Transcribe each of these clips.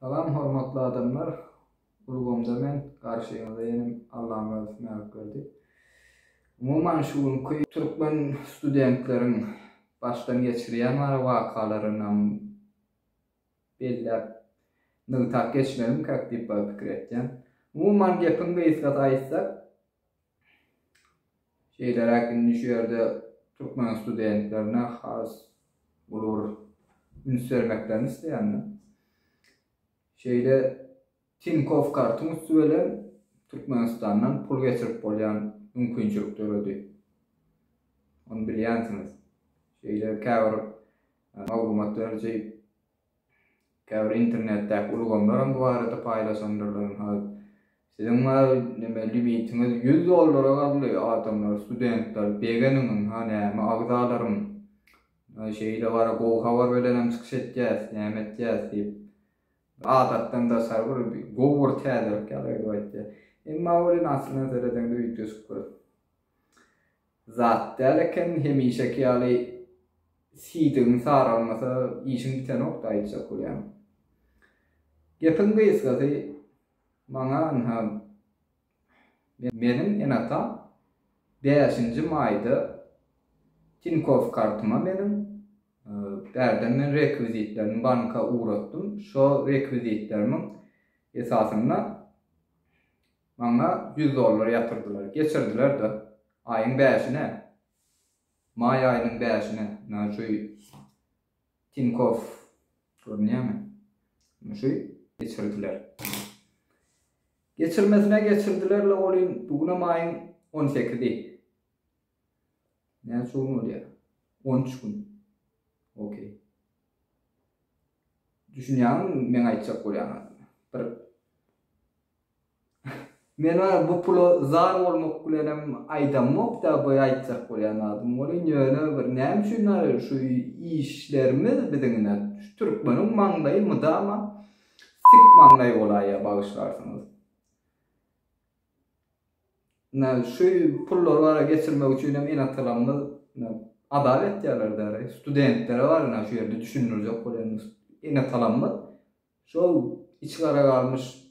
Salam hormatly adamlar. Ulgamda men garşyňyzda ýene Allamyrat Mälikberdi. Umuman şu günki türkmen studentleriň başdan geçirýän bara wakalarynam belläp nygtap geçmelimkäk diýip bir pikir etýän. Umuman gepiň gysgasy aýtsak Şeýleräk indi şu ýerde türkmen studentlerine has uly bir üns bermeklerini isleýändim. Şeýle Tinkoff kartyň üsti bilen Türkmenistandan pul geçirip bolýan mümkinçilik döredi. Ony bilýänsiňiz. Şeýle käbir maglumat beriji Käbir internetdäki ulgamlaram bu barada paýlaşandyrlar. Ynha, siziň neme limitiňiz 100 dollara galdy, adamlar, studentler, begeniň, ynha, näme agzalarym, şeýle bara gowy habar bilenem çykyş etýäs, näme etýäs diýip, adatdan daşary bir gowy bir täzelik ýaly edip aýtýar. Emma welin aslyna seredeňde üýtgeşik bir Zat däl eken hemişeki ýaly siýdigiň saralmasa işiň bitenokda aýtjak bolýan. Gepiň gysgasy maňa ynha meniň ene-atam bäşinji maýda Tinkoff kartyma meniň bärden men rekwizitlerimi banka ugratdym şo rekwizitlerimiň esasynda Maňa 100 dollar ýatyrdylar. Geçirdiler-de. Aýyň bäşine. Maý aýynyň bäşine. Ynha şu Tinkoff görünýärmi? Ynha şu geçirdiler. Geçirmesine geçirdiler-le welin, bu günem aýyň on sekizi. Näçe gün bolýar? 13 gün. Okey. Düşünýäňmi meň aýtjak bolýan zadyma? Bir Men bar bu pula zar bolmak bilenem aýdamok-da bu aýtjak bolýan zadym welin ýöne bir näme üçin şu işlerimiz biziň ine şu türkmeniň maňlaýy mydama sik maňlaý bolaýýa bagyşlarsyňyz. Ine şu pullary bara geçirmek üçinem ene-atalarymyz ine azap etýärler däli. Studentlere bar ine şu ýerde düşündirjek bolýan ene-atalarymyz Şol içigara galmyş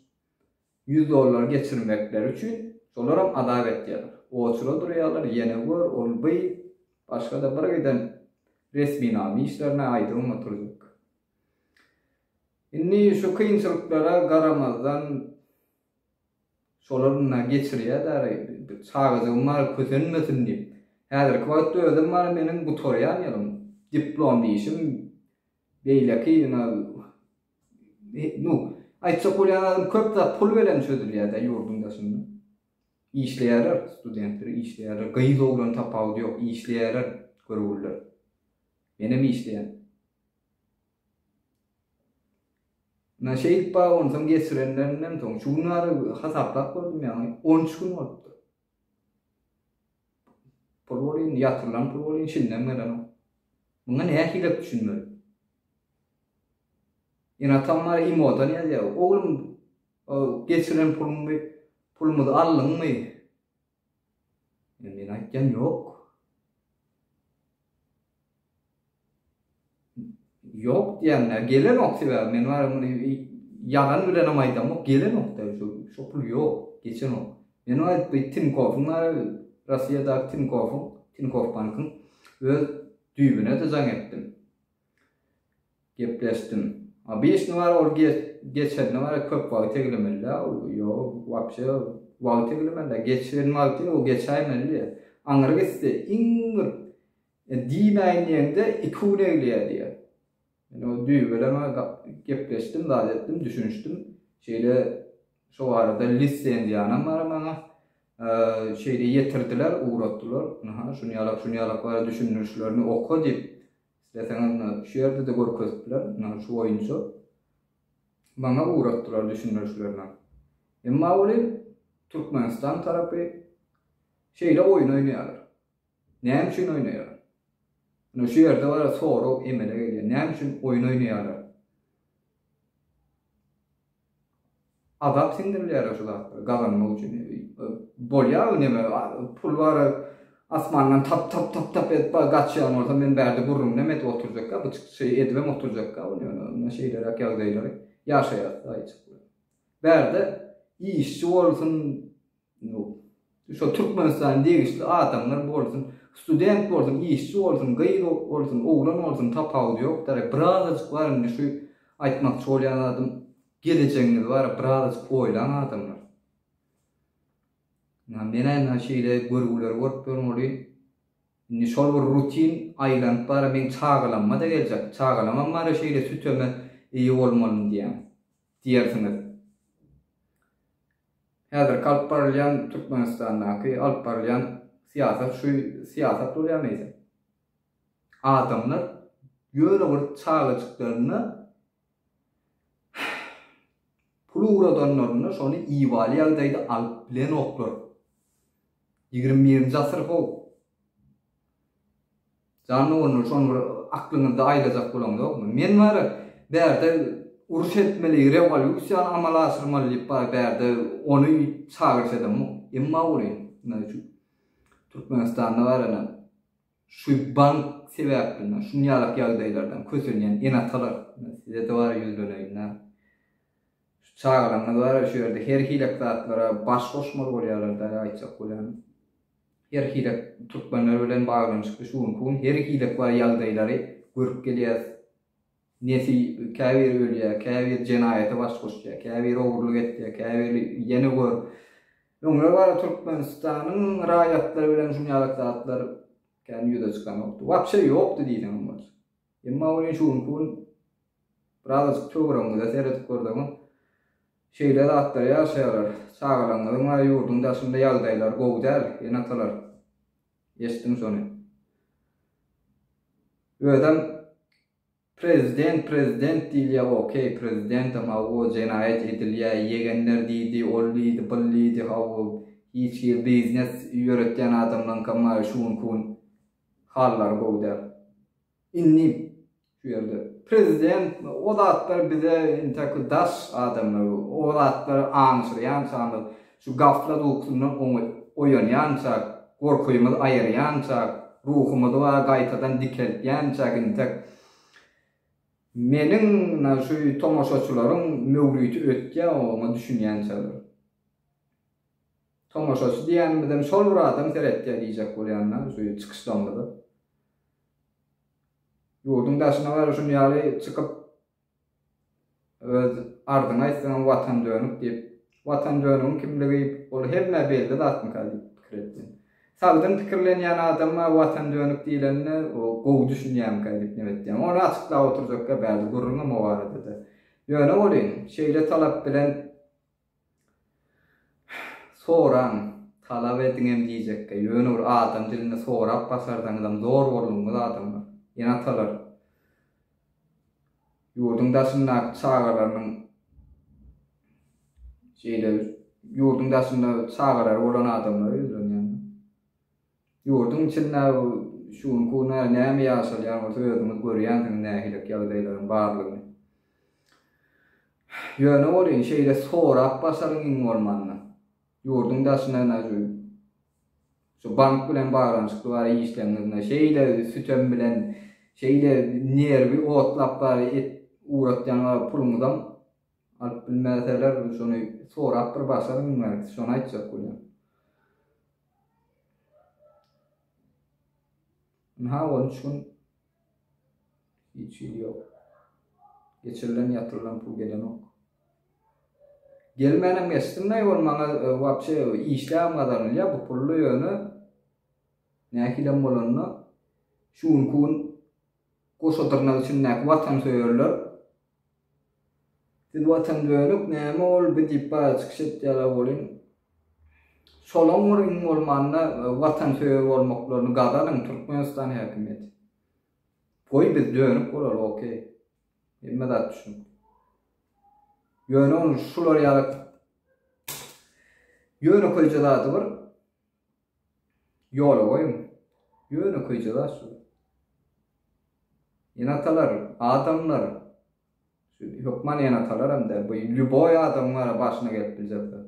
ýüz dollar geçirmekleri üçin şolaram azap etýärler. Oçura durýarlar, ýene gör, ol by, başga-da bir giden resminama işlerine aýdybam oturjak. Indi şu kynçylyklara garamazdan şolar ynha geçirýär-dä, çagajygym bar kösenmesin diýip. Häzirki wagtda özem bar meniň gutarýan ýylym. Diplom işim Beýleki ýöne nu, aýtjak bolýan zadym köp zat pul bilen çözülýär-dä ýurduň daşynda. Işleýärler, studentler işleýärler, gyz oglan tapawudy ýok, işleýärler görgüliler. Menem işleýän. Ynha şeýdip bar onsoň geçirenlerinden soň şu gün bäri hasaplap gördüm ýaňy 13 gün bolupdyr. Pul bolýyn, ýatyrylan pul bolýyn, şindem gelenok. Muňa nähilek düşünmeli? Ene-atam bar imodan ýazýar. Oglum, geçiren puluňy, pulumyzy aldyňmy? Men aýtýan ýok. Ýok diýýän-dä, gelenok sebäbi men bar muny ýalan bilenem aýdamok, gelenok-da şu, şo pul ýok, geçenok. Men bar bu Tinkoffyň bar Rossiýadaky Tinkoffyň, Tinkoff bankyň öz düýbüne-de jaň etdim. Gepleşdim. A bir bar ol geçenine bar köp wagt eglemeli-dä, ol ýok, wapşe wagt eglemeli-dä, geçen wagty o geçäýmeli. Aňry gitse iň bir E, diýmäýin diýeňde iki gün egleýär diýýär. Men o düýbi bilen gepleşdim, zat etdim, düşünişdim. Şeýle şo barada lisenziýanam bar maňa. Şeýle ýetirdiler, ugratdylar. Ynha, şuny ýalak, şuny ýalak bara düşündirişlerini oka diýip, isleseňiz şu ýerde-de görkezip biler, ynha şu boýunça maňa ugratdylar düşündirişlerini. Emma welin Türkmenistan tarapy şeýle oýun oýnaýarlar. Näme üçin oýnaýarlar? Ine şu ýerde bara sorag emele gelýär. Näme üçin oýun oýnaýarlar? Azap siňdirilýär şu zatlar gazanmak üçin. Bolýar neme pul bara asmandan tap tap tap tap edip gaçýan bolsa men bärde gürrüňinem edip oturjakka bu çykyşy edibem oturjakka ony ýöne şeýleräk ýagdaýlary. ýaşaýas aýtjak bolýan. Bärde işçi bolsun, şo Türkmenistana degişli adamlar bolsun, student bolsun, işçi bolsun, gyz bolsun, oglan bolsun tapawudy ýok däl. Birazajyk bar indi şu aýtmakçy bolýan zadym gelejegiňiz bar birazajyk oýlaň adamlar. Men ä şeýle görgüleri görüp ýörün welin indi şol bir rutin aýlanyp bara meň çagalamma-da geljek. Çagalamam bara şeýle süteme eýe bolmalymy diýýän diýersiňiz. Häzirki alyp barylýan Türkmenistandaky alyp barylýan syýasat şu syýasat bolýarmy eýsem? Adamlar ýöne bir çagajyklaryna pul ugradanlarynda şony ibaly ýagdaýda alyp bilenoklar. Ýigrimi birinji asyr how. Jan doganlar şony bir aklyňyzda aýlajak bolaňzokmy? Men bar bärde uruş etmeli, rewolýusiýany amala aşyrmaly diýip bar bärde ony çagyryş edemok. Emma welin, ine şu Türkmenistanda bar ine şu bank sebäplinden şuny ýalak ýagdaýlardan kösenýän ene-atalar, size-de bar ýüzleneýin-dä. Şu çagalaryňyz bar şu ýerde her hilek zatlara baş goşmaly bolýarlar-da aýtjak bolýanym. Her hilek türkmenler bilen baglanyşykly şu günki gün her hilek bar ýagdaýlary görüp gelýäs. Nesi käbiri ölýär, käbiri jenaýata baş goşýar, käbiri ogurlyk etýär, käbiri ýene gör. Öňler bar Türkmenistanyň raýatlary bilen şuny ýalak zatlar kän ýüze çykanokdy. Wapşe ýokdy diýseňem boljak. Emma welin şu günki gün birazajyk töweregiňize seredip görseňiz Şeýle zatlar ýaşaýarlar. Çagalaryňyzyň we ýurduň daşynda ýagdaýlary gowy däl, ene-atalar. Eşdiň şony. Özem prezident prezident diýilýär okey prezidentem hawa jenaýat edilýär ýegenler diýdi ol diýdi byl diýdi hawa hiç hili biznes ýöretýän adamlaryňkam şu günki gün hallary gowy däl. Indi şu ýerde prezident o zatlar bize intäk daş adamlar o zatlary aňşyrýançamyz şu gaflat ukusyndan oýanýançak gorkymyzy aýyrýançak ruhumyzy bar gaýtadan dikeltýänçäk intäk meniň şu tomaşaçylaryň möwriti ötýär oňa düşünýänçäler. Tomaşaçy diýýänimizem şol bir adam seretýär diýjek bolýan-da şu çykyşlarymyza. Ýurduň daşyna baryp şuny ýaly çykyp öz arzyňy aýtsaňam watan dönük diýip, watan dönügiň kimligi ol hemmä belli zatmyka diýip pikir etdim. Sagdyn pikirlenýän adama watan dönük diýlende o gowy düşünýärmikä diýip neme etýän. Ony açyklap oturjakka bärde gürrüňem o barada-da. Ýöne welin şeýle talap bilen Soraň, talap ediňem diýjekge, ýöne bir adam dilinde sorap başarsaňyzam zor boldugyňyz adamlar. Ene-atalar ýurduň daşyndaky çagalarynyň şeýle ýurduň daşynda çagalary bolan adamlara ýüzlenýän. Ýurduň içinde şu günki gün näme ýaşalýan bolsa özüňiz görýänsiňiz nähilek ýagdaýlaryň barlygyny. Ýöne welin şeýle sorap başaryň iň bolmanda. Ýurduň daşyna ine şu şu bank bilen baglanyşykly bar işleriňizde şeýle sütem bilen şeýle nerwi otlap bar et ugratýan bar puluňyzam alyp bilmeseler şony sorap bir başaryň iň bärkisi şony aýtjak bolýan. Ynha on üç gün hiç hili ýok. Geçirilen ýatyrylan pul gelenok. Gelmänem geçsin-de ol maňa wapşe işläbem gazanylýar bu pully ýöne nähilem bolanda şu günki gün goşa dyrnak içindäki watansöýerler Siz watan dönük näme ol bi diýip bara çykyş etýärler welin şolaň bir iň bolmanda watansöýer bolmaklaryny gazanyň Türkmenistan häkimiýeti. Goý biz dönük bolaly okey. Hemme zat düşünikli. Ýöne ony şular ýaly ýönekeýje zady bir ýola goýuň. Ýönekeýje zat şu. Ene-atalar, adamlar, şu hökman ene-atalaram däl, bu lýuboý adamyň bara başyna gelip biljek zat.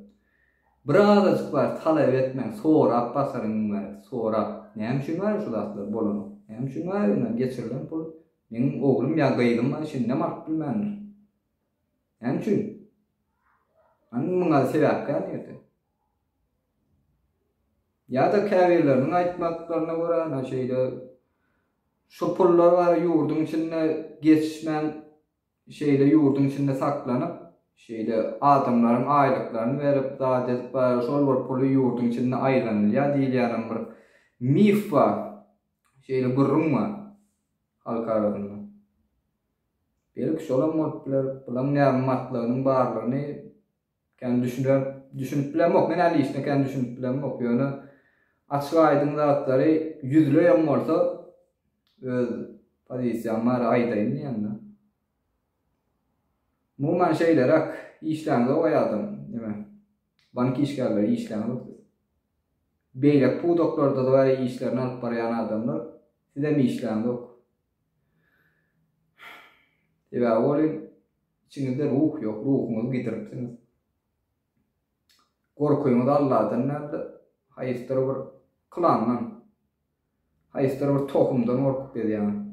Birazajyk bar talap etmäň, sorap basaryň iň bärde, sorap. Näme üçin bar şu zatlar bolanok? Näme üçin bar ine geçirilen pul meň oglum ýa gyzym bar şindem alyp bilmändir. Näme üçin? Hany muňa sebäpkär nirde? Ýa-da käbirleriniň aýtmaklaryna görä, ana şeýle şu pullar bar ýurduň içinde geçişmän şeýle ýurduň içinde saklanyp, şeýle adamlaryň aýlyklaryny berip, zat edip bar şol bir puly ýurduň içinde aýlanylýar diýilýänem bir mif bar. Şeýle gürrüň bar halk arasynda. Belki şolam bolup biler, bulaň näme matlagynyň barlygyny Kän düşüner, düşünip bilemok. Men äli işine kän düşünip bilemok. Ýöne açyk aýdyň zatlary ýüzleýem bolsa öz pozisiýam bar aýdaýyn diýende. Umuman şeýleräk işläňzok aý adam. Neme? Bank işgärleri işläňzok siz. Beýleki pudaklarda-da bar işlerini alyp barýan adamlar sizem işläňzok. Sebäbi welin Içiňizde ruh ýok, ruhuňyzy gidiripsiňiz. Gorkyňyz Alladan däl-de, haýsydyr bir klandan, haýsydyr bir tohumdan gorkup gezýäňiz.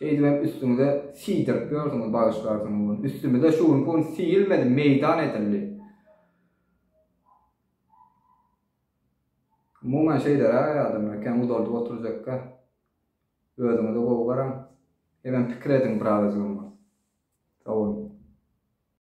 Şeýdibem üstüňize siýdirip ýörsüňiz, bagyşlarsyňyz muny. Üstümize şu günki gün siýilmedi, meýdan edildi. Umuman şeýleräk adamlar, kän uzaldyp oturjakka. Özüňize gowy garaň. Hemem pikir ediň birazajygam bolsa. Sag boluň.